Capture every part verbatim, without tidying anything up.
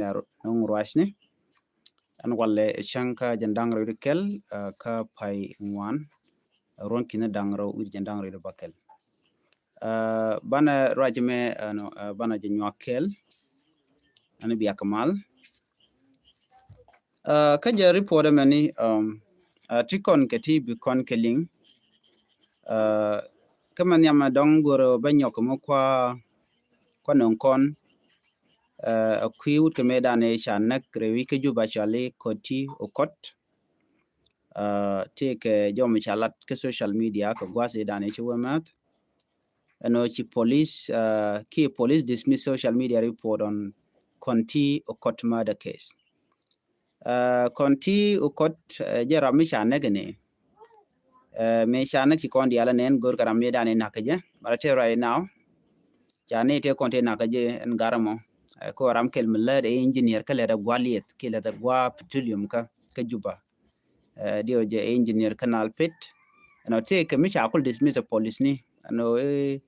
Nuŋ ruacni. Ɛn walɛ cäŋ kä jɛn da̱ŋ rɛw di kɛl kä pay ŋuan. Ruɔ̱n ki̱n da̱ŋ rɛw wi̱r jɛn da̱ŋ rɛw di bakɛl. Banɛ ruac mɛ banɛ jɛ nyuak kɛl. Ɛn biak mal. Kä jɛ report mɛni ti kɔn kɛ ti bi kɔn kɛ liŋ. Kä mɛ nhiam dɔŋ goro bɛ nyɔk mɛ kua kua nɔŋ kɔn. A kui wut kɛ mɛ dan ca näk rɛwi kä Juba cɔali Koti Okot. Ti kɛ jɔm ca lat kä social media kɛ gua̱th i dan ci wä mɛth. Ɛn ɔ ci police ki police dismiss social media report on Koti Okot murder case. Koti Okot jɛ ram mi ca näk ni. Mi ca näk ci kɔn dial nɛn gor kɛ ram mi dan i nak jɛ bara te right now. Ca ni te kɔn te nak jɛ ɛn gar mɔ. Ko ram kɛl mi lɛt engineer kä lɛt a gua lieth ki lɛt a gua petroleum kä kä Juba. Diɔ jɛ engineer kä Nalpit. Ɛn ɔ ti kɛ mi ca kul dismiss a police ni ɛn ɔ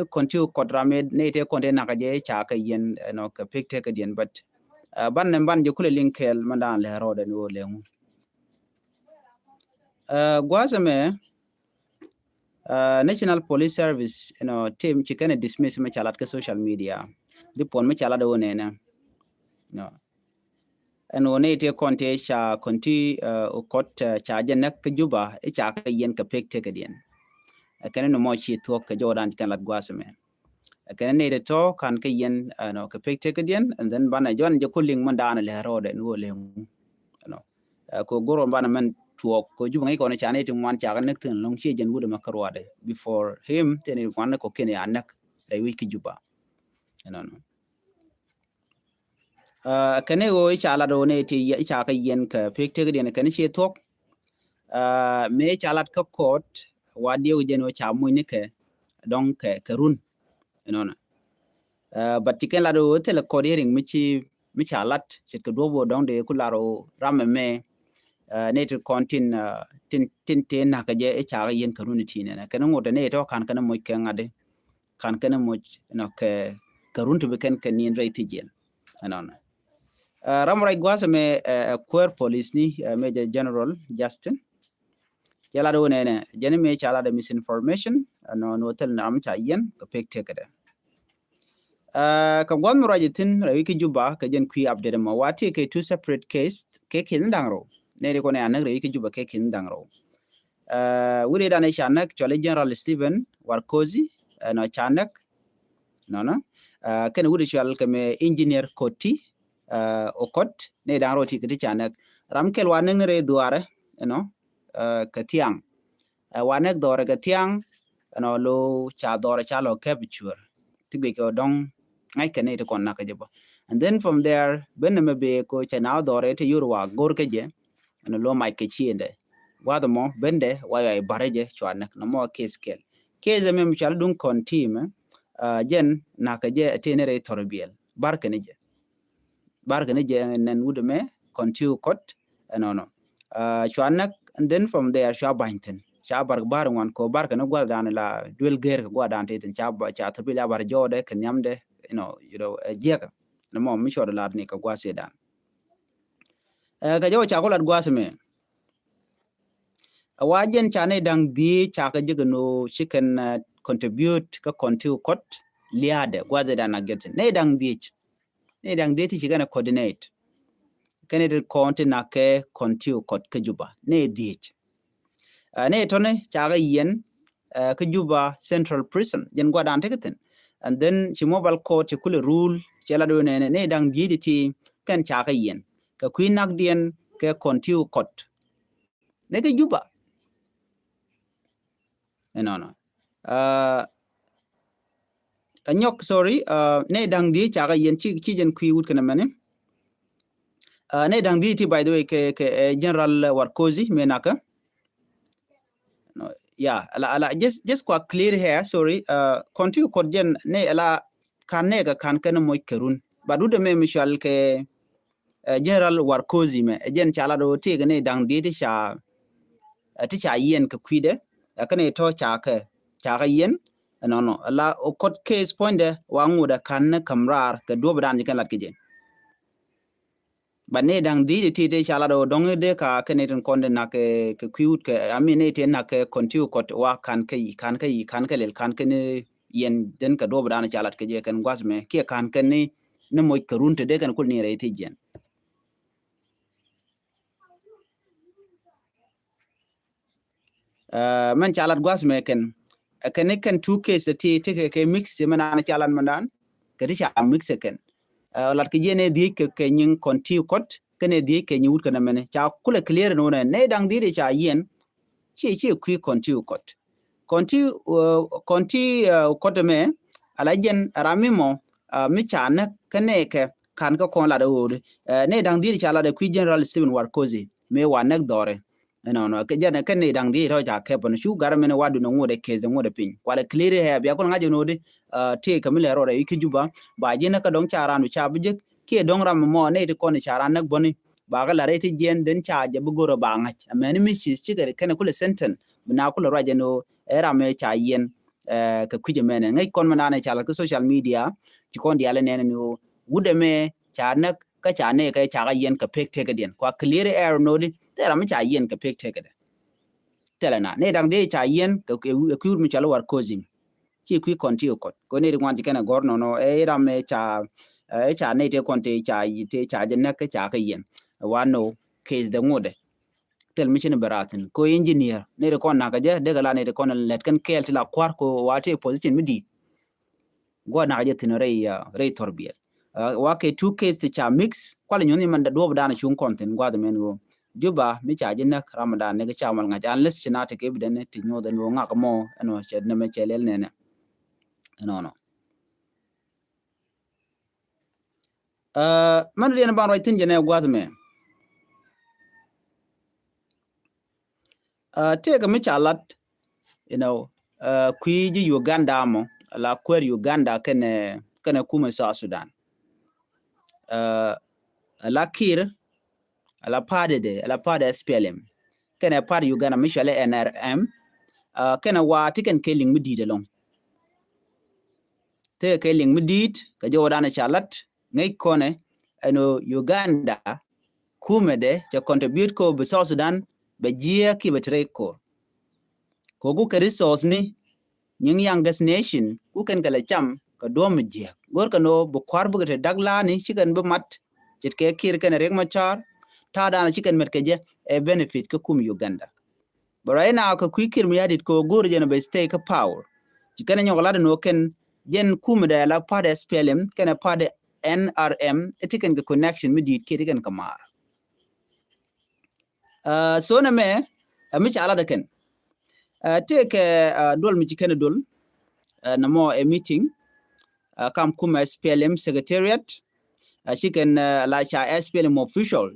Koti Okot ram mi ni te kɔn te nak jɛ ca kɛ yɛn ɛn ɔ kɛ pek te kɛ diɛn but ban nɛ ban jɛ kulɛ liŋ kɛl man dan lɛ rɔɔdɛ ni wä lɛ ŋu. Gua̱th ɛmɛ National Police Service ɛn ɔ tim ci kɛn ɛ dismiss mɛ ca lat kä social media. Report mɛ ca lat ɛ wä nɛnɛ. Ɛn ɣöö nɛy tëë kɔn tëë ca Koti Okot ca jɛ näk kä Juba i̱ ca kɛ yɛn kɛ pek tëkädiɛn. Ɛ kɛn ni mɔ ci thuɔ̱k kɛ jɔwdan ci kɛn lat gua̱a̱th ɛmɛ. Ɛ kɛn ni nɛy tëë tɔ̱ ka̱n kɛ yɛn ɛnɔ kɛ pek tëkädiɛn and then banɛ jɔn jɛ ku liŋ mɛn daanɛ lɛ rɔɔdɛ ni wä liŋ. Ɛnɔ kɛ go̱r ɣän banɛ mɛn tuɔɔk kɛ Juba ŋäc kɔn ca nɛy ti ŋuan ca kɛ näk thi̱n lo̱ŋ ciɛ jɛn wut ɛmɛ kä ruaadɛ before him tëë ni ŋuan ni kɔ kiɛn ya näk rɛy wi̱c kä Juba. Ɛnɔnɔ. Kɛn i̱ ɣöö i̱ ca lat ɣöö nɛy ti i̱ ca kɛ yɛn kɛ pek tëkädiɛn kɛn i̱ ciɛ thuɔ̱k. Mëë ca lat kä court wa diɛw jɛn ɣöö ca muc ni kɛ dɔ̱ŋ kɛ kɛ run. Ɛnɔnɔ. But ci kɛn lat ɣöö thilɛ court hearing mi ci mi ca lat ce̱tkɛ duɔ̱p ɣöö dɔ̱ŋ dee ku lar ɣöö ram ɛmɛ nɛy ti kɔn tin tin tin tëë na̱k kɛ jɛ i̱ ca kɛ yɛn kɛ run i̱ ti nɛnɛ kɛn i̱ ŋot ɛ nɛy tɔ̱ ka̱n kɛn i̱ muc kɛ ŋa̱t i̱ ka̱n kɛn i̱ muc ɛnɔ kɛ kɛ run ti bi kɛn kɛ ni̱n rɛy thi̱c yɛn. Ɛnɔnɔ. Ram ruac gua̱a̱th ɛmɛ ɛ kuäär police ni Major General Justin. Cɛ lat wä nɛnɛ jɛn i̱ mëë ca lat ɛ misinformation ɛnɔ ni wä thil ni ram ca yɛn kɛ pek tëkädɛ. Kɛ gua̱th mi ruac ithin rɛy wi̱c kä Juba kɛ jɛn kui̱ update ɛmɔ wa ti kɛ two separate case kɛ ki̱n da̱ŋ rɛw. Nɛy ri kɔn ɛ anäk rɛy wi̱c kä Juba kɛ ki̱n da̱ŋ rɛw. Wi̱ri dan ɛ ca näk cɔl i̱ General Stephen Warkozi ɛnɔ ca näk. Nɔnɔ kɛn wi̱ri cɔal kɛ mɛ Engineer Koti Okot nɛy da̱ŋ rɛw ti kɛ ti ca näk. Ram kɛl wa näk ni rɛy dhuaarɛ ɛnɔ kɛ thiaŋ. Wa näk dhɔrɛ kɛ thiaŋ ɛnɔ lo ca dhɔrɛ ca lɔ kɛp cuäär ti guic kɛ dɔ̱ŋ ŋa̱c kɛ ni ti kɔn nak kɛ jɛ bä. And then from there ben nɛ mɛ bee ko cɛ na dhɔrɛ ti yor wa go̱r kɛ jɛ ɛnɔ lo mac kɛ ciendɛ. Gua̱th mɔ ben dɛ wa yɔa i̱ barɛ jɛ cua näk nɔ mɔ case kɛl. Case ɛmɛ mi cua lɛ duŋ kɔn ti mɛ jɛn nak kɛ jɛ ti ni rɛy thɔr biɛl bar kɛ ni jɛ. Bar kɛ ni jɛ nɛn wut ɛmɛ Koti Okot ɛnɔnɔ. Cua näk and then from there cua ba̱ny thi̱n ca bar bar ŋuan kɔ bar kɛ ni gua̱th dan la duel gɛr kɛ gua̱th dan ti thi̱n ca ca thurbil a bar jɔɔdɛ kɛ nhiamdɛ you know you know jiɛkɛ. Ni mɔ mi cua dɔ lat ni kɛ gua̱th si dan. Kɛ jɔw ca ku lat gua̱th mɛ. A wa jɛn ca nɛy da̱ŋ dhiec ca kɛ jek ɛn ɣöö ci kɛn contribute kä Koti Okot lia̱a̱dɛ gua̱th dan a gɛt thi̱n nɛy da̱ŋ dhiec. Ni da̱ŋ dhiec ti ci kɛn ɛ coordinate kɛn ɛ ti kɔn ti nak kɛ Koti Okot kä Juba ni dhiec. Ni tɔni ca kɛ yɛn kä Juba Central Prison jɛn gua̱dan ti kɛ thi̱n. And then ci mobile court ci kulɛ rule cɛ la do̱n nɛnɛ ni da̱ŋ dhiec ti ti kɛn ca kɛ yɛn kɛ kui̱ nakdiɛn kɛ Koti Okot. Ni kɛ Juba. Ɛnɔnɔ. Ɛ nyɔk sorry nɛy da̱ŋ dhiec ca kɛ yɛn ci ci jɛn kui̱ wut kɛnɛ mɛni. Nɛy da̱ŋ dhiec ti by the way kɛ kɛ General Warkozi mɛ nakä. No, yeah, ala ala just just kwa clear here sorry. Koti Okot jɛn nɛy ala kan nɛy kɛ kan kɛn moc kɛ run but wut ɛmɛ mi cual kɛ General Warkozi mɛ ɛ jɛn ca lat ɣöö tëëkɛ ni da̱ŋ dhiec ti ca ti ca yiɛn kɛ kui̱dɛ ɛ kɛn i̱ tɔ̱ ca kɛ ca kɛ yiɛn. Ɛnɔnɔ la Okot case puɔ̱nydɛ wa ŋot ɛ ka̱n ni käm raar kɛ duɔ̱p dan ci kɛn lat kɛ jɛ. But ni da̱ŋ dhi̱i̱t ti ti ca lat ɣöö dɔ̱ŋ dee ka kɛ ni tin kɔn di nak kɛ kui̱ wut kɛ, I mean, ni ti nak kɛ kɔn ti kɔt wa ka̱n kɛ yi̱, ka̱n kɛ yi̱, ka̱n kɛ lɛl, ka̱n kɛ ni yɛn den kɛ duɔ̱ɔ̱p dan ca lat kɛ jɛ kɛn gua̱th mɛ kiɛ ka̱n kɛ ni, ni moc kɛ run te dee kɛn kul ni rɛy ti jiɛn. Mɛn ca lat gua̱th mɛ kɛn, kɛn ni kɛn two case ti ti kɛ kɛ mix mɛn an ca lat mɛn dan kɛ ti ca mix kɛn. Lat kɛ jɛ ni dhiec kɛ kɛ nyiŋ kɔn ti kɔt kɛn ni dhiec kɛ nyiŋ wut kɛn mɛn ca kulɛ clear ni wunɛ ni da̱ŋ dhiec ca yiɛn. Ci ci kui̱ kɔn ti kɔt, kɔn ti kɔt mɛ ala jɛn ram mi mɔ mi ca näk kɛ nɛ kɛ ka̱n kɛ kɔn lat ɣöödi ni da̱ŋ dhiec ca lat kui̱ General Stephen Warkozi mi wa näk dhɔri. Ɛnɔnɔ kɛ jɛn kɛ ni da̱ŋ dhiec rɔ ca kɛp ni cu gar mini wa duni ŋuɔdɛ keth ŋuɔdɛ piny kualɛ clear ɛ bia kul ŋa̱c ɛnɔdi. Tëë kɛ mi lɛ rɔ rɛ i̱ ki Juba ba ji̱n kä dɔ̱ŋ ca ran ca bi jek kiɛ dɔ̱ŋ ram mɔ ni ti kɔn ca ran näk bɔni ba kɛ la rɛ ti jiɛn dhen ca jɛ bi go̱rɛ ba ŋa̱c ɛmɛni mi ci cikɛ kɛn kulɛ sentence bi na kulɛ ruac ɛnɔ ɛ ram ɛ ca yiɛn. Kɛ kui̱c ɛmɛnɛ ŋäc kɔn mi nanɛ ca la ki social media ci kɔn dialɛ nɛn ɛnɔ wut ɛmɛ ca näk kä ca nɛɛkɛ ca kɛ yiɛn kɛ pek tekädiɛn kua clear air nodi. Thilɛ ram mi ca yiɛn kɛ pek tekädɛ. Thilɛ na ni da̱ŋ dhiec ca yiɛn kɛ kui̱ wut mi cɔl Warkozi. Ci kui̱ kɔn ti kɔt kɛ ni ri ŋuan ci kɛn ɛ gɔr nɔnɔ ɛ ram ɛ ca ɛ ca ni ti kɔn ti ca ti ca jɛ näk kɛ ca kɛ yiɛn. Wa no case dɛ ŋudɛ. Thil mi ci ni bɛ rath thin ko engineer ni ri kɔn nakä jɛ dee kɛ la ni ri kɔn lɛt kɛn kɛɛl ti la kua̱r ko wa ti position mi di̱i̱t. Guɔ nak jɛ thin rɛy rɛy thɔr biɛl. Wa kɛ two case ti ca mix kual nyuɔn iman da duɔp dan cuŋ kɔn thin guath mɛn ɣöö Juba mi ca ji̱ näk ram dan ni ki ca mal ŋa̱c an lith ci na ti kɛ bi den ti nyuɔth ɛn ɣöö ŋak mɔ ɛn ɣöö cɛ nɛmɛ cɛ lɛl nɛnɛ. Ɛnɔnɔ. Mɛn diɛn ban ruac thin jɛ nɛ guath mɛ. Tëëkɛ mi ca lat, you know, kui̱ ji̱ Uganda mɔ la kuäär Uganda kɛnɛ kɛnɛ kumɛ South Sudan. La Kiir la party de la party S P L M kɛnɛ party Uganda mi cualɛ N R M. Kɛnɛ wa ti kɛn kɛ liŋ mi di̱i̱t ɛlɔŋ. Tëëkɛ kɛ liŋ mi di̱i̱t kɛ jɛ wä danɛ ca lat ŋäc kɔnɛ ɛn ɣöö Uganda kumɛdɛ cɛ contribute kɔ bi South Sudan bɛ jiɛɛk ki bɛ ti rɛy ko̱r. Kɛ ɣöö ku kɛ resource ni nyiŋ youngest nation ku kɛn kɛ lɛ cam kɛ duɔ̱ɔ̱m mi jiɛɛk go̱rkɛ ni ɣöö bi kua̱r bikɛ te dak la̱a̱ni ci kɛn bi mat ce̱tkɛ Kiir kɛnɛ Riek Machar. Ta̱a̱ da̱a̱n ci kɛn mɛt kɛ jɛ ɛ benefit kä kum Uganda. But right now kɛ kui̱ Kiir Mayardit kɛ ɣöö go̱o̱r jɛn bɛ stay kä power. Ci kɛn nyɔk lat ni ɣöö kɛn jɛn kumɛ dɛ la party S P L M kɛnɛ party N R M ɛ ti kɛn kɛ connection mi di̱i̱t kiɛ ti kɛn kɛ maar. So nɛ mɛ ɛ mi ca lat ɛ kɛn. Tëëkɛ duɔl mi ci kɛn duɔl nɛ mɔ ɛ meeting kam kumɛ S P L M secretariat. Ci kɛn la ca S P L M official.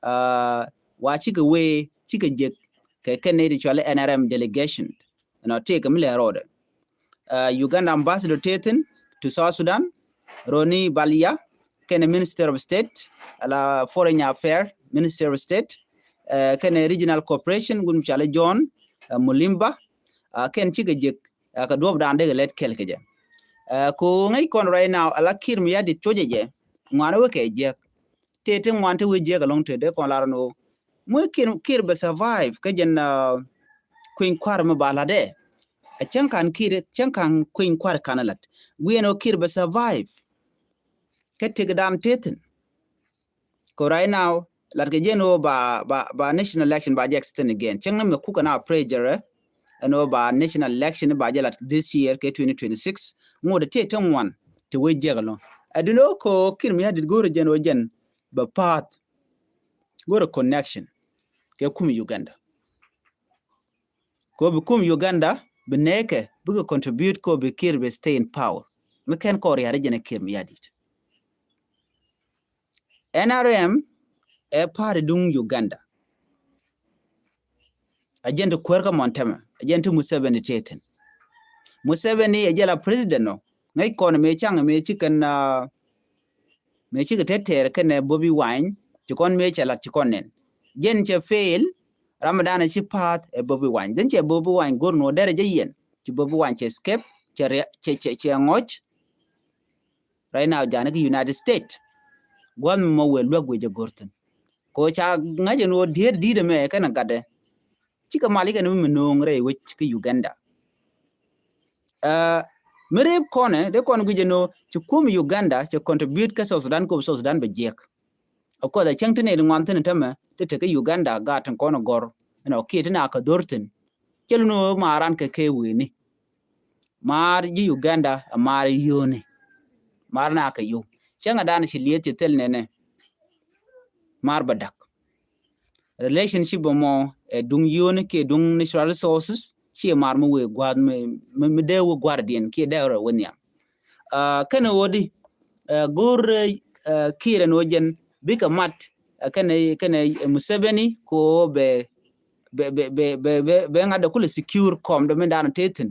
Wa cikɛ wee cikɛ jek kɛ kɛn ni ti cuali N R M delegation. Ɛnɔ tëëkɛ mi lɛ rɔɔdɛ. Uganda ambassador tëë thin to South Sudan, Ronnie Balia, kɛnɛ Minister of State ala Foreign Affair Minister of State, kɛnɛ Regional Cooperation gun mi cuali John Mulimba. Kɛn cikɛ jek kɛ duɔp dan dee kɛ lɛt kɛl kɛ jɛ. Ko ŋäc kɔn right now ala Kiir Mayardit cuɔcɛ jɛ ŋuan wekɛ jiɛk. Tëë ti ŋuan ti wee jiɛk alɔŋ tëë dee kɔn lar ni ɣöö muec Kiir, Kiir bɛ survive kä jɛn kueny kua̱r mi ba la̱t ɛ. Ɛ cäŋ ka̱n Kiir cäŋ ka̱n kueny kua̱r ka̱n la̱t guiɛn ɣöö Kiir bɛ survive. Kä tëkdan tëë thin kɛ right now lat kɛ jɛn ɣöö ba ba ba national election ba jɛ extend again cäŋ ni mɛ kukɛ na pressure. Ɛn ɣöö ba national election ba jɛ lat this year kɛ twenty twenty six. Ŋot ɛ tëë ti ŋuan ti wee jiɛk alɔŋ. Ɛ dun ɣöö kɛ ɣöö Kiir Mayardit go̱o̱rɛ jɛn ɣöö jɛn bɛ path go̱o̱rɛ connection kɛ kum Uganda. Kɛ ɣöö bi kum Uganda bi nɛɛkɛ bikɛ contribute kɛ ɣöö bi Kiir bi stay in power. Mi kɛn kɔɔr ria̱ri jɛn ɛ Kiir Mayardit. N R M ɛ party duŋ Uganda. A jɛn ti kuäär kä mɔn tɛmɛ a jɛn ti Museveni tëë thin. Museveni ɛ jɛ la president nɔ ŋäc kɔn mëë caŋ mëë ci kɛn mëë cikɛ tɛtɛɛr kɛnɛ Bobi Wine ci kɔn mëë cɛ lat ci kɔn nɛn. Jɛn cɛ fail. Ramadan ci path ɛ Bobi Wine dhin cɛ Bobi Wine go̱r nuɔ derɛ jɛ yɛn ci Bobi Wine cɛ escape cɛ cɛ cɛ ŋɔc. Right now jani ki United States. Gua̱th mi mɔ wëë luäk wëë jɛ go̱r thi̱n. Ko ca ŋa̱c ɛn ɣöö diet di̱t ɛmɛ kɛnɛ gatdɛ. Cikɛ mal ikɛn mi mi no̱o̱ŋ rɛy wec kä Uganda. Ɛ, mi rep kɔnɛ dee kɔn guic ɛn ɣöö ci kuɔ̱m Uganda cɛ contribute kä South Sudan kop South Sudan bɛ jiɛk. Of course a cäŋ ti nɛy ti ŋuan thi̱n tämɛ ti te kä Uganda gaat tin kɔn gɔr ɛn ɔ kiɛ ti na kä dhor thi̱n. Cɛ lun ɣöö maar an kɛ kɛ weni. Maar ji̱ Uganda a maar yio̱o̱ni. Maar na kɛ yio̱w cäŋ a dan ci lieth ci thil nɛnɛ. Maar bɛ dak. Relationship bɛ mɔ ɛ duŋ yio̱o̱ni kiɛ duŋ natural resources ciɛ maar mi wee gua̱a̱th mi, mi, mi dee wee gua̱a̱r diɛn kiɛ dee rɛ wee nhiam. Ɛ, kɛnɛ ɣöö di, ɛ, go̱o̱r, ɛ, Kiir ɛn ɣöö jɛn bikɛ mat, ɛ, kɛnɛ, kɛnɛ Museveni ko bɛ, bɛ, bɛ ŋa̱t dɛ kulɛ secure kɔm dɛ min daanɔ te thi̱n.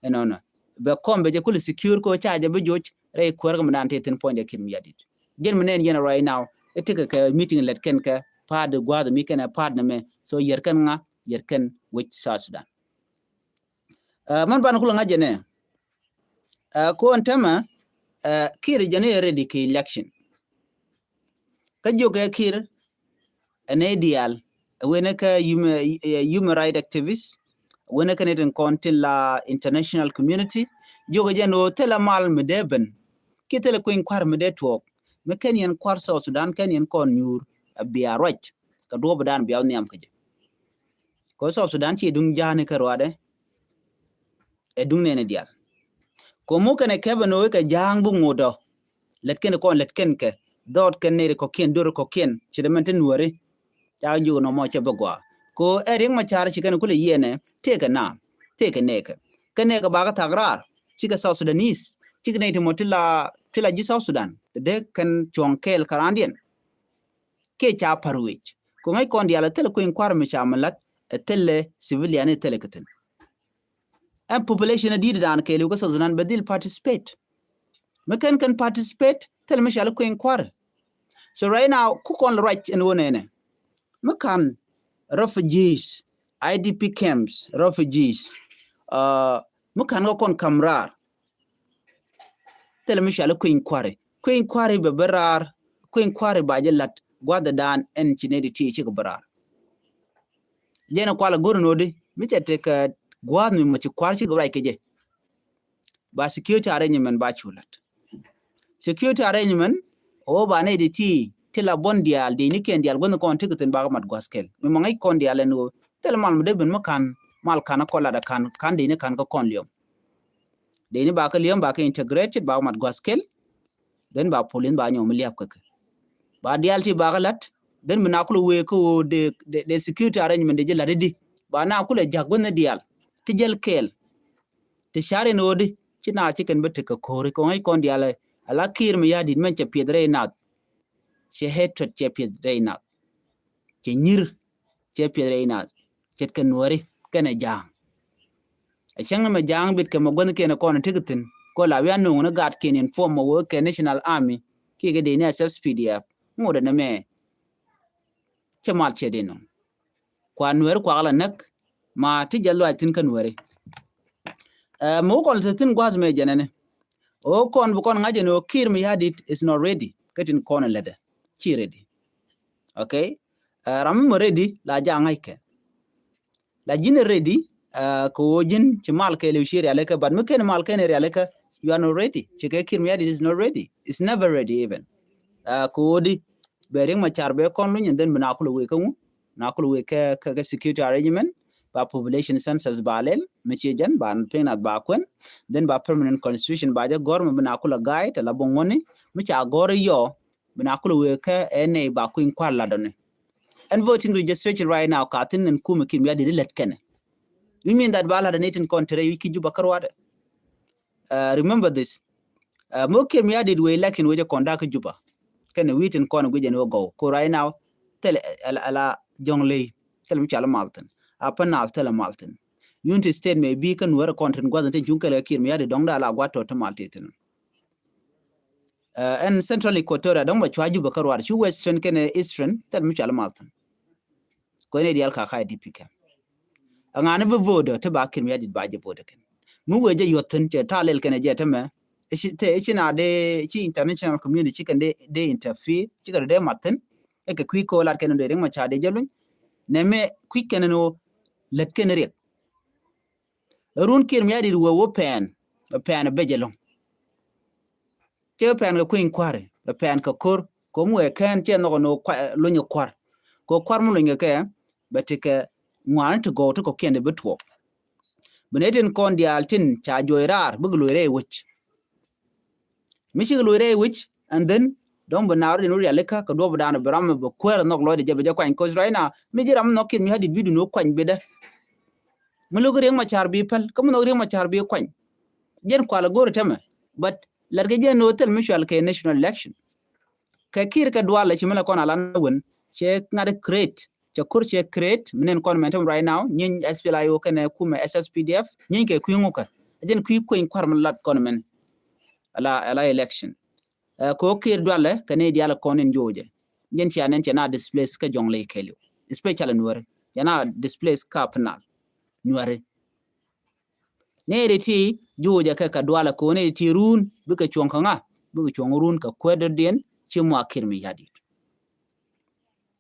Ɛnɔnɔ bɛ kɔm bɛ jɛ kulɛ secure ko ca jɛ bi joc rɛy kuäär kɛ min daanɔ te thi̱n puɔ̱nydɛ Kiir Mayardit. Jɛn mi nɛn yɛn right now i̱ tekɛ kɛ meeting lɛt kɛn kɛ pa̱a̱t di gua̱a̱th mi kɛn ɛ pa̱a̱t nɛmɛ. So yɛr kɛn ŋa, yɛr kɛn wec South Sudan. Ɛ, man banɛ kulɛ ŋa̱c jɛ nɛ. Ɛ, kuɔn tämɛ, ɛ, Kiir jɛn i̱ ready kɛ election. Kä jiök ɛ Kiir ɛ nɛy diaal ɛ wenɛ kä human, ɛ, human right activist, ɛ wenɛ kä nɛy tin kɔn tin la international community. Jiök ɛ jɛn ɣöö thilɛ mal mi dee ben kiɛ thilɛ kueny kua̱r mi dee tuɔɔk mi kɛn yɛn kua̱r South Sudan kɛn yɛn kɔn nyuur ɛ bia ruac kɛ duɔ̱ɔ̱p dan bia wä nhiam kä jɛ. Kɛ South Sudan ci duŋ ja̱a̱ni kä ruaadɛ. Ɛ duŋ nɛnɛ diaal. Ko mu kɛnɛ kɛpɛ ni wee kɛ ja̱a̱ŋ bi ŋut ɔ. Lät kɛn kɔn lät kɛn kɛ dhɔɔt kɛn nɛy kɔ̱kiɛn dor kɔ̱kiɛn ci dee mɛn ti nuääri. Ca jiök nɔmɔ cɛ bi gɔaa. Ko ɛ Riek Machar ci kɛn kulɛ yiɛnɛ tëëkɛ na tëëkɛ nɛɛkɛ kɛ nɛɛkɛ bakɛ thak raar. Cikɛ South Sudanese cikɛ nɛy ti mɔ ti la, ti la ji̱ South Sudan dee kɛn cuɔ̱ŋ kɛɛl kɛ raandiɛn. Kiɛ ca pa̱r wec. Ko ŋäc kɔn diaal ɛ thilɛ kueny kua̱r mi ca mi la̱t ɛ thilɛ civilian ɛ thilɛ kɛ thi̱n. Ɛn population ɛ di̱t dan kɛɛliw kä South Sudan bɛ dhil participate. Mi kɛn kɛn participate thilɛ mi ca li kueny kua̱r. So right now ku kɔn lɛ ruac ɛn ɣöö nɛnɛ mi ka̱n refugees, I D P camps, refugees, uh, mi ka̱n kä kɔn ka̱m raar. Thilɛ mi cɔal i̱ kueny kua̱ri. Kueny kua̱ri bɛ bi raar. Kueny kua̱ri ba jɛ la̱t gua̱thdan ɛn ci nɛy ti ti cikɛ bi raar. Jɛn ɛ kual ɛ go̱r in ɣöödi mi cɛ tekɛ gua̱a̱th mi mɔ ci kua̱r cikɛ ruac kɛ jɛ. Ba security arrangement ba cu la̱t. Security arrangement ɣöö ba nɛy ti ti ti la buɔ̱n diaal diecni kiɛn diaal guänh kɔn ti kɛ thi̱n bakɛ mat gua̱th kɛl. Mi mɔ ŋäc kɔn diaal ɛn ɣöö thilɛ mal mi dee ben mi ka̱n mal ka̱n ɛ kɔn lat ɛ ka̱n ka̱n diecni ka̱n kä kɔn liɔm. Dee ni ba kä li̱em ba kä integrated ba kä mat gua̱th kɛl. Then ba polin ba nyɔm liap kä kɛ ba dial ti ba kä lat. Then bi na kulɛ wee kä ɣöö de, de, de security arrangement de jɛ lat di ba na kulɛ jak guänh dial ti jɛl kɛɛl. Ti car in ɣöö di ci na ci kɛn bi tekɛ ko̱ri kɛ ŋäc kɔn dial. Ala Kiir Mayardit mɛn cɛ pieth rɛy nath. Cɛ hatred cɛ pieth rɛy nath. Cɛ nyir cɛ pieth rɛy nath. Ce̱tkɛ nuääri kɛnɛ ja̱a̱ŋ. Ɛ cäŋ ni mɛ ja̱a̱ŋ bit kɛ mɛ guäthnikiɛn kɔn ti kɛ thi̱n kɔ la wi̱i̱ a no̱o̱ŋ ni gaatkiɛn in form mɛ wee kɛ National Army kiɛ kɛ dee ni S S P D F. Ŋot ɛn ɛmɛ cɛ mal cɛ dee nɔŋ. Kua nuääri kuak la näk ma ti jɛ luac thi̱n kä nuääri. Ɛ mɛ wä kɔn te thi̱n gua̱a̱th mɛ jɛnɛni. Ɣöö kɔn bi kɔn ŋa̱c ɛn ɣöö Kiir Mayardit is not ready kä tin kɔn in lätdɛ ci ready. Okay. Ɛ ram mi mɔ ready la ja̱ ŋa̱ckɛ. La ji̱n ready. Ɛ kɛ ɣöö ji̱n ci mal kɛɛliw ci rialikä but mi ken mal ken rialikä. You are not ready. Ci kɛ Kiir Mayardit is not ready, is never ready even. Ɛ kɛ ɣöö di bɛ Riek Machar bɛ kɔn luny and then bi na kulɛ wee kä ŋu na kulɛ wee kɛ kɛ security arrangement. Ba population census ba lɛl mi ci jɛn ba piny nath ba kuɛn. Then ba permanent constitution ba jɛ gɔr mi bi na kulɛ guide tɛ la bi ŋuɔni mi ca gɔr yɔ. Bi na kulɛ wee kä ɛ nɛy ba kui̱ny kua̱r ladɔni. Ɛn voting registration right now ka thi̱n ɛn kumɛ Kiir Mayardit lät kɛnɛ. Which mean that ba ladɔni tin kɔn tɛrɛ wi̱c ki Juba kä ruadɛ. Ɛ remember this. Ɛ mɔ Kiir Mayardit wee election wee jɛ kɔn dak kä Juba. Kɛnɛ wi̱i̱ tin kɔn guic ɛn wee gɔw ko right now. Thilɛ ala Jonglei thilɛ mi cɔal mal thi̱n. Upper Nile thilɛ mal thi̱n. Unity State mɛ bi kä nuäärä kɔn tin gua̱th in tin cuŋ kɛlɛ Kiir Mayardit dɔ̱ŋ da la gua̱th tɔ̱ ti mal ti thi̱n. Ɛ ɛn Central Equatoria dɔ̱ŋ bɛ cua Juba kä ruaar cu Western kɛnɛ Eastern thil mi cɔal mal thi̱n. Kuɛn i̱ diaal ka ka I D P kɛn. Ɛŋa ni bi vote ti ba Kiir Mayardit ba jɛ vote kɛn. Mi wee jɛ yuɔth thi̱n cɛ ta̱a̱ lɛl kɛnɛ jɛ tämɛ. ci te ci na dee ci international community ci kɛn dee dee interfere ci kɛn dee mathin. Ɛ kɛ kui̱ ko lat kɛn dee Riek Machar dee jɛ luny. Nɛ mɛ kui̱ kɛn ni wä lät kɛn Riek. Run Kiir Mayardit wee wä pɛn bɛ pɛn bɛ jɛ loŋ. Cɛ bɛ pɛn kɛ kui̱ kua̱ri bɛ pɛn kɛ kor kom wee kɛn cɛ nhɔk ni luny kua̱r. Kɛ kua̱r mi luny kɛ kɛ bɛ ti kɛ ŋuani ti gɔw ti kɔkiɛn di bi tuɔɔk. Bi nɛ tin kɔn diaal tin ca juɔc raar bikɛ luɔc rɛy wec. Mi cikɛ luɔc rɛy wec and then dɔ̱ŋ bi naar din wä rialikä kɛ duɔp dan bi ram bɛ kuäär nhɔk lɔcdɛ jɛ bɛ jɛ kuany. Cause right now mi ji̱ ram nhɔk Kiir Mayardit bi dun wä kuany bidɛ. Mi lo̱k Riek Machar bi päl kä mi nhɔk Riek Machar bi kuany. Jɛn kual go̱r tɛmɛ but lat kɛ jɛn ni wä thil mi cual kɛ national election. Kɛ Kiir kɛ dual ci mi la kɔn a lan wän cɛ ŋa̱t create cɛ kur cɛ create mi nen kɔn mɛn tɛm right now nyiny S P L A I O kɛnɛ kumɛ S S P D F nyiny kɛ kui̱ ŋukɛ. Jɛn kui̱ kueny kuar mi lat kɔn mɛn ala ala election. Ɛ kɛ wä Kiir dualɛ kɛ ni dial kɔn in jocɛ. Jɛn cia nɛn cɛ na displace kä jɔŋ lɛ kɛliw especially Nuɛri cɛ na displace kä Upper Nile Nuɛri. Nɛy ti ti juucɛ kɛ kɛ dualɛ ko̱n nɛy ti ti run bikɛ cuɔ̱ŋ kɛ ŋa bikɛ cuɔ̱ŋ run kɛ kuɛt dɔ̱diɛn ci mua Kiir Mayardit.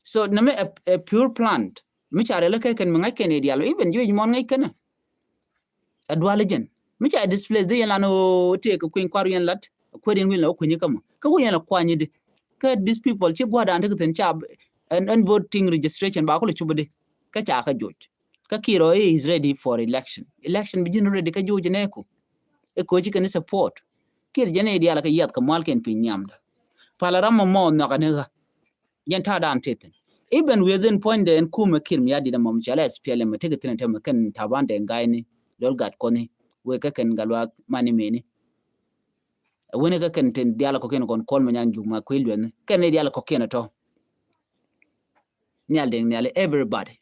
So nɛ mi ɛ pure plant mi ca rɛl kɛ kɛn mi ŋa̱c kɛn i̱ dial even juuc muɔn ŋa̱c kɛn. Ɛ dualɛ jɛn mi ca displace dee yɛn lan o tëë kɛ kui̱ny kuar yɛn lat kuɛt yɛn wi̱n la wä kui̱ny kä mɔ kä wä yɛn la kuany di. Kä these people ci gua̱dan ti kɛ thi̱n ca ɛn voting registration ba kulɛ cup di kä ca kä juuc. Kä Kiir ɔ is ready for election. Election bi ji̱n ready kä juuc nɛɛku. Ɛ koci kɛn support Kiir jɛn i̱ dial kɛ yiath kɛ mual kɛn piny nhiamda. Pal ram mɔ mɔ nhɔk ani ɣä. Jɛn ta̱a̱ dan tethin even within puɔ̱nydɛ ɛn kumɛ Kiir Mayardit ɛmɔ mi cɔal S P L M mi tekɛ thin ɛn tɛmɛ kɛn Taban Deng Gai ni Lol Gatkuoth ni wek kä kɛn Gatluak Mani Meni. Ɛ wen kä kɛn tin dial kɔkiɛn kɔn Kuɔl Manyang Juk ma kui̱ luɛth ni kɛn ni dial kɔkiɛn ɛ tɔ. Nhial Deng Nhial everybody.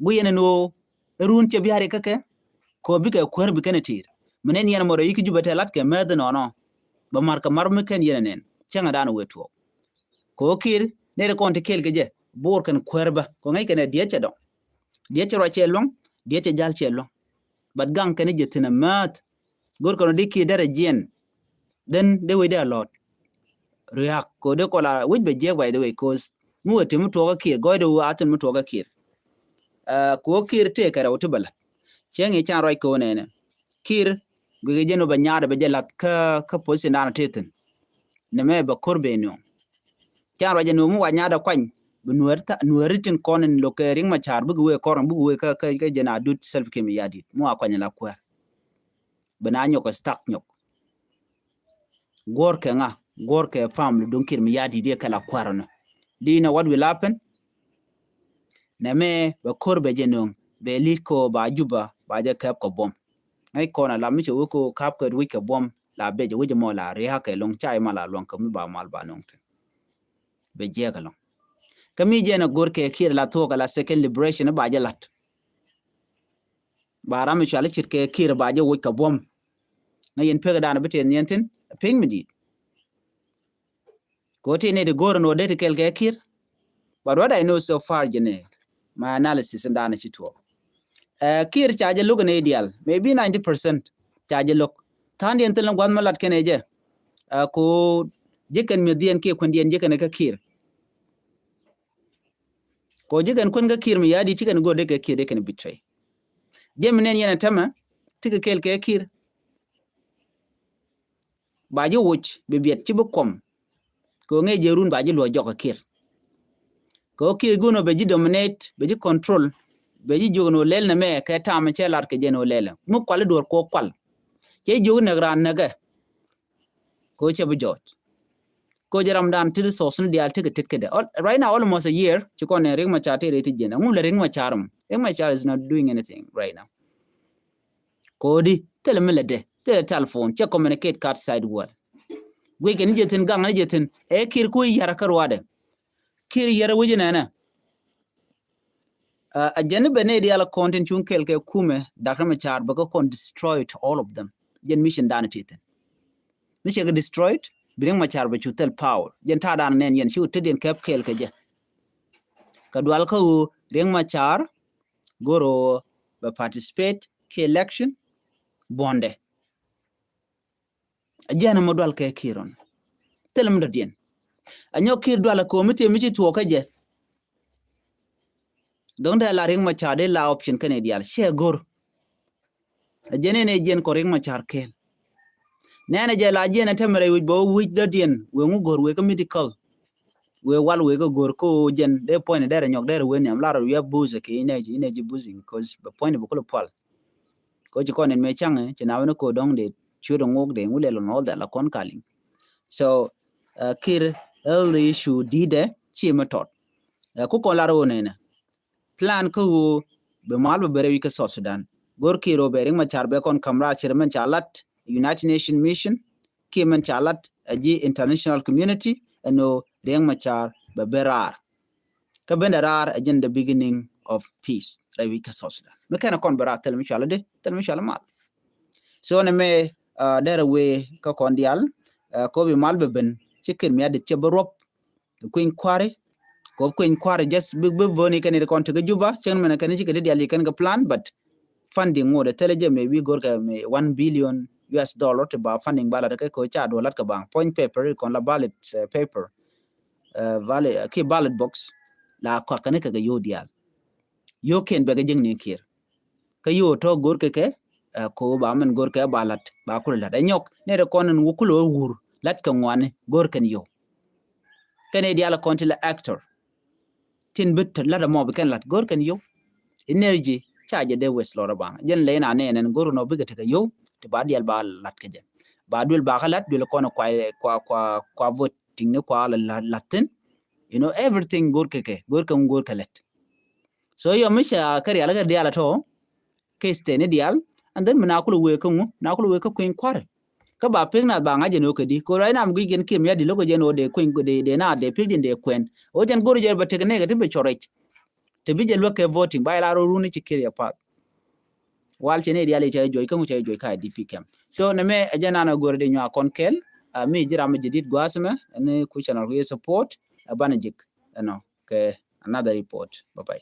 Guiyɛn ɛn ɣöö run cɛ biari kä kɛ kɛ ɣöö bikɛ kuäär bi kɛn ɛ ti̱i̱r. Mi nɛn yɛn mɔ rɔ yi̱k Jubɛ tɛ lat kɛ mɛth inɔnɔ. Bɛ mar kɛ mar mi kɛn yɛn ɛ nɛn cäŋɛ dan wee tuɔɔk. Kɛ ɣöö Kiir nɛy ti kɔn ti kɛɛl kɛ jɛ bo̱o̱r kɛn kuäär bä kɛ ŋäc kɛn ɛ diɛt cɛ dɔŋ. Diɛt cɛ ruac cɛ luäŋ diɛt cɛ jal cɛ luäŋ. But gaŋ kɛn jɛ thi̱n ɛ määth. Go̱r kɛn ɔ di Kiir derɛ jiɛn. Then dee wecdɛ a lɔt. Riak kɛ ɣöö dee kɔla wec bɛ jiɛk by the way cause mi wee ti mi tuɔɔk kä Kiir gɔɔydɛ wee a thi̱n mi tuɔɔk kä Kiir. Kɛ ɣöö Kiir tëë kɛ rɛw ti bɛ la̱t. Cieŋ i̱ can ruac kɛ ɣöö nɛnɛ Kiir guikɛ jɛn ɣöö bɛ nyaatdɛ bɛ jɛ la̱th kä kä position dan tëë thi̱n. Nɛmɛ bɛ ko̱r ben nuɔ̱ŋ. Can ruac jɛ ni wä mi wa nyaatdɛ kuany bi Nuɛɛri tin kɔn in lo̱k kɛ Riek Machar bikɛ wee kɔr bikɛ wee kä kä jɛn a dut Salva Kiir Mayardit mi wa kuany la kuäär. Bi na nyɔk kɛ stuck nyɔk. Guɔ̱r kɛ ŋa guɔ̱r kɛ family duŋ Kiir Mayardit yɛ kɛ la kuäär nɔ. Do you know what will happen? Nɛmɛ bɛ ko̱r bɛ jɛ nuɔ̱ŋ bɛ li̱k kɔ ba Juba ba jɛ kɛp kɛ buɔ̱m. Ŋäc kɔn a la mi cɛ wek kɔ kap kɛ wec kɛ buɔ̱m la bɛ jɛ wec mɔ la ria̱a̱k kɛ luɔ̱ŋ ca i̱ ma la luɔ̱ŋ kɛ mi ba mal ba nuɔ̱ŋ thi̱n. Bɛ jiɛk ɛlɔ̱ŋ. Kä mi jɛn a go̱r kɛ Kiir la thuɔ̱k la second liberation ba jɛ la̱t. Ba ram mi cual i̱ ce̱tkɛ Kiir ba jɛ woc kɛ buɔ̱m. Ŋäc yɛn pek dan bi tëë nhiɛn thi̱n piny mi di̱i̱t. Kɛ ɣöö ti nɛy ti go̱o̱r ɛn ɣöö dee ti kɛɛl kɛ Kiir. But what I know so far jɛn ɛ my analysis in dan ci tuɔɔk. Ɛ Kiir ca jɛ lo̱k ɛn ɛ diaal maybe ninety percent ca jɛ lo̱k. Tha̱a̱ŋdiɛn thil ni gua̱th mi lat kɛn ɛ jɛ. Ɛ ko ji̱ kɛn mi̱ethdiɛn kiɛ kuändiɛn ji̱ kɛn ɛ kä Kiir. Ko ji̱ kɛn kuän kä Kiir mi ya̱a̱ di̱t ci kɛn go̱o̱r dee kɛ Kiir dee kɛn betray. Jɛ mi nɛn yɛn ɛ tämɛ ti kɛ kɛɛl kɛ Kiir. Ba ji̱ woc bi biɛt ci bi kuɔm. Kɛ ŋɛc jɛ run ba ji̱ luɔc jɔk kɛ Kiir. Kɛ Kiir gun ɔ bɛ ji̱ dominate bɛ ji̱ control. Bɛ ji̱ jiök ni wä lɛl nɛ mɛ kɛ tam cɛ lar kɛ jɛ ni wä lɛl mi kual i̱ duɔ̱r kɛ wä kual. Cɛ jiök näk raan näkɛ. Kɛ cɛ bi jɔɔc. Kɛ jɛ ram dan ti resource ni diaal tekɛ tet kädɛ. Right now almost a year ci kɔn nɛ Riek Machar ti rɛy ti jiɛn ɛŋu lɛ Riek Machar mɔ. Riek Machar is not doing anything right now. Kodi thilɛ mi lɛ dee thilɛ telephone cɛ communicate kä outside world. Guic kɛ ni jɛ thi̱n gaŋ ni jɛ thi̱n ɛ Kiir ku yɛrɛ kä ruadɛ. Kiir yɛrɛ wec inɛnɛ. A jɛn ni bɛ nɛy diaal kɔn tin cuŋ kɛɛl kɛ kumɛ Doctor Machar bɛ kä kɔn destroyed all of them. Jɛn mission dan ti thi̱n. Mi cɛ kɛ destroyed bi Riek Machar bɛ cu thil power jɛn ta̱a̱ dan nɛn yɛn ci wä tetdiɛn kɛp kɛɛl kɛ jɛ. Kɛ dual kä ɣöö Riek Machar go̱r ɣöö bɛ participate kɛ election buɔ̱ndɛ. A jiɛn ɛmɔ dual kɛ Kiir ɔn. Thil mi dɔ̱diɛn. A nyɔk Kiir dual a komi ti mi ci tuɔɔk kä jɛ. Dɔ̱ŋ dee la Riek Machar dee la option kɛnɛ diaal. Ciɛ go̱r. A jɛn in ɛ jiɛn kɔ Riek Machar kɛɛl. Nɛnɛ jɛ la jiɛn ɛ tɛmɛ rɛy wi̱c bɛ wä wi̱c dɔ̱diɛn. Wee ŋu go̱r wee kä medical. Wee wal wee kä go̱r kä ɣöö jɛn dee puɔ̱ny ni dɛrɛ nyɔk dɛrɛ wee nhiam lar wi̱i̱ a buth kɛ inɛ ji̱ inɛ ji̱ buth in cause bɛ puɔ̱ny ni bɛ kulɛ pual. Kɛ ɣöö ci kɔn in mëë caŋɛ ci na wä ni kɛ ɣöö dɔ̱ŋ dee ciöt ŋok dee ŋu lɛl ɔn all that la kɔn kaliŋ. So uh, Kiir health issue di̱i̱dɛ ci mɛ tɔt. Uh, ku kɔn lar ɣöö nɛnɛ plan kä ɣöö bɛ mal bɛ bɛ rɛy wi̱c kä South Sudan. Go̱r Kiir ɣöö bɛ Riek Machar bɛ kɔn ka̱m raar ci rɛ mɛn ca lat United Nation Mission kiɛ mɛn ca lat a ji̱ international community ɛn ɣöö Riek Machar bɛ ben raar. Kä ben dɛ raar a ji̱n the beginning of peace rɛy wi̱c kä South Sudan. Mi kɛn a kɔn bɛ raar thil mi cual a di thil mi cual a mal. So nɛ mɛ uh, derɛ wee kä kɔn diaal uh, kobi mal bɛ ben ci Kiir mi a dit cɛ bɛ ruɔp kuiny kuari. Kop kuiny kuari just bi bi boni kɛn ri kɔn ti kä Juba cɛn mɛn kɛn ci kɛ di diaal yi kɛn kɛ plan but funding ŋot ɛ thilɛ jɛ maybe go̱rkɛ mi one billion U S dollar ti ba funding ballot kɛ ko ca duɔlat kɛ ba point paper kɔn la ballot uh, paper uh, ballot uh, ki ballot box la kɔakani kɛ kɛ yo diaal. Yo ken bɛ kɛ jiŋ ni Kiir. Kä yo tɔ go̱rkɛ kɛ uh, ko ba mɛn go̱rkɛ ba lat ba kul lat ɛ nyɔk ne rɛ kɔn in wukul wur lat kɛ ŋuani go̱rkɛn yo. Kɛn i̱ diaal kɔn ti la actor. Tin bi te lat ɛmɔ bi kɛn lat go̱r kɛn yio̱w. Energy ca jɛ dee waste lɔrä baŋ jɛn lɛ in a nɛn ɛn go̱r nɔ bikɛ tekɛ yio̱w ti ba diaal ba lat kɛ jɛ. Ba duel ba kä lat duel kɔn kua kua kua kua voting ni kua la lat thin. You know everything go̱r kɛ kɛ go̱r kɛ ŋu go̱r kɛ lɛt. So yɔ mi ca kɛ rial kɛ diaal tɔ. Kɛ steni diaal and then mi na kul wee kä ŋu na kul wee kä kui̱ny kuarɛ. Kä ba pek na ba ŋa̱c jɛ ni wä kä di ko ruac nam guic kɛn kiɛ mi a di lo̱k jɛ ni wä dee kui̱ny dee dee na dee pek din dee kuɛn wä jɛn go̱r jɛ ba tek nɛkɛ ti bi cɔrɛc. Te bi jɛ luäk kɛ voting ba ila rɔ runi ci kir yɛ path. Wal cɛ ni diaal i̱ cɛ juɔc kä ŋu cɛ juɔc ka D P kɛm. So nɛ mɛ ɛ jɛ nan a go̱r di nyua kɔn kɛl a mi ji̱ ram mi jɛ dit gua̱a̱th mɛ ɛn ku channel ku yɛ support ɛ banɛ jik ɛnɔ kɛ another report. Bye bye.